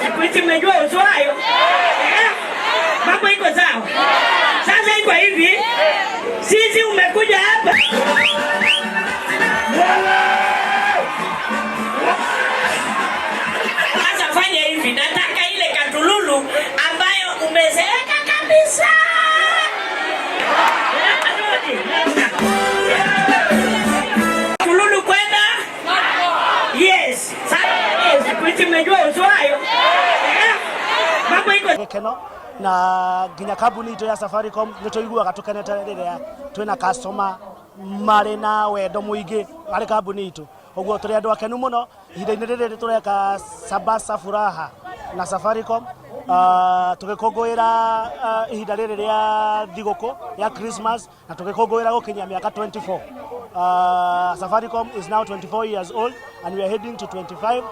Siku hizi mmejua uswayo. Eh? Mambo iko sawa. Sasa iko hivi. Sisi umekuja hapa. Sasa fanya hivi, nataka ile katululu ambayo umezeeka kabisa. Tululu kwenda? Yes. Sasa siku hizi mmejua uswayo. Eh? Mambo iko Gĩkeno na nginya kambuni itũ ya Safaricom nĩ tũiguaga tũkenete rĩrĩa twĩna customer marĩ na wendo mũingĩ harĩ kambuni itũ. Ũguo tũrĩ andũ akenu mũno ihinda-inĩ rĩrĩ tũreka Sabasa Furaha na Safaricom, tũgĩkũngũĩra ihinda rĩrĩ rĩa thigũkũ ya Christmas na tũgĩkũngũĩra gũkinyia mĩaka 24. Safaricom is now 24 years old and we are heading to 25,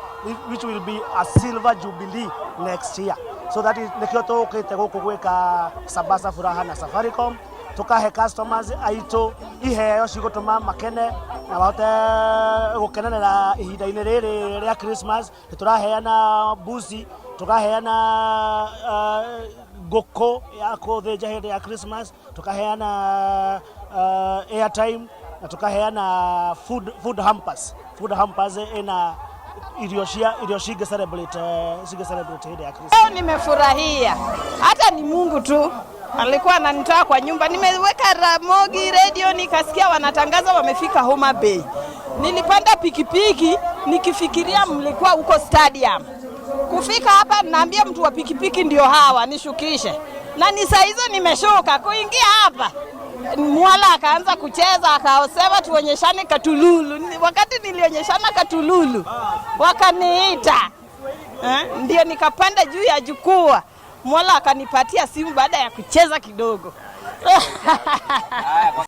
which will be a silver jubilee next year. So that is nĩkĩo tũkĩte gũkũ gwĩka Sabasa Furaha na Safaricom, tukahe customers aitũ iheo cigũtũma makene na mahote gũkenerera ihinda-inĩ rĩrĩ rĩa Christmas. Nĩ tũraheana mbuci, tũkaheana ngũkũ ya kũthĩnja hĩndĩ ya Christmas, tukaheana airtime na tukaheana food hampers. Food hampers ina irio cia irio cingĩ celebrate, cingĩ celebrate hĩndĩ ya Christmas. Leo nimefurahia, hata ni Mungu tu alikuwa ananitoa kwa nyumba. Nimeweka Ramogi radio nikasikia wanatangaza wamefika Homa Bay. Nilipanda pikipiki nikifikiria mlikuwa huko stadium. Kufika hapa naambia mtu wa pikipiki ndio hawa nishukishe, na ni saa hizo nimeshuka kuingia hapa Mwala akaanza kucheza akasema tuonyeshane katululu. Wakati nilionyeshana katululu wakaniita, eh, ndio nikapanda juu ya jukwaa. Mwala akanipatia simu baada ya kucheza kidogo.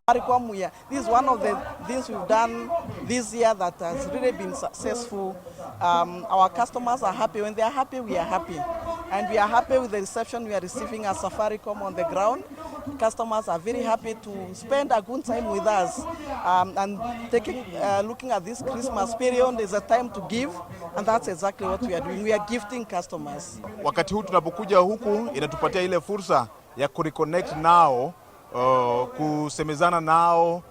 Safaricom, this is one of the things we've done this year that has really been successful. Our customers are happy. When they are happy, we are happy. And we are happy with the reception we are receiving at Safaricom on the ground. Customers are very happy to spend a good time with us. And looking at this Christmas period is a time to give, and that's exactly what we are doing. We are gifting customers. Wakati huu tunapokuja huku inatupatia ile fursa ya kureconnect nao, kusemezana nao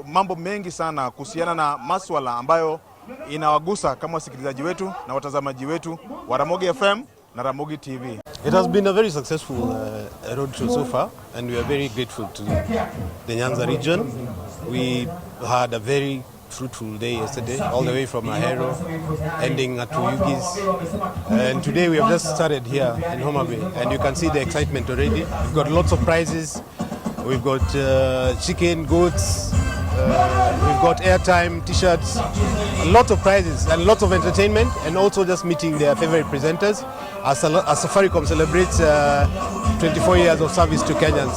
mambo mengi sana kuhusiana na maswala ambayo inawagusa kama wasikilizaji wetu na watazamaji wetu wa Ramogi FM na Ramogi TV. It has been a very successful roadshow so far, and we are very grateful to the Nyanza region. We had a very fruitful day yesterday, all the way from Ahero, ending at Oyugis. And today we have just started here in Homa Bay, and you can see the excitement already. We've got lots of prizes. We've got chicken, goats, we've got airtime, t-shirts, a lot of prizes and lots of entertainment, and also just meeting their favorite presenters as Safaricom celebrates 24 years of service to Kenyans.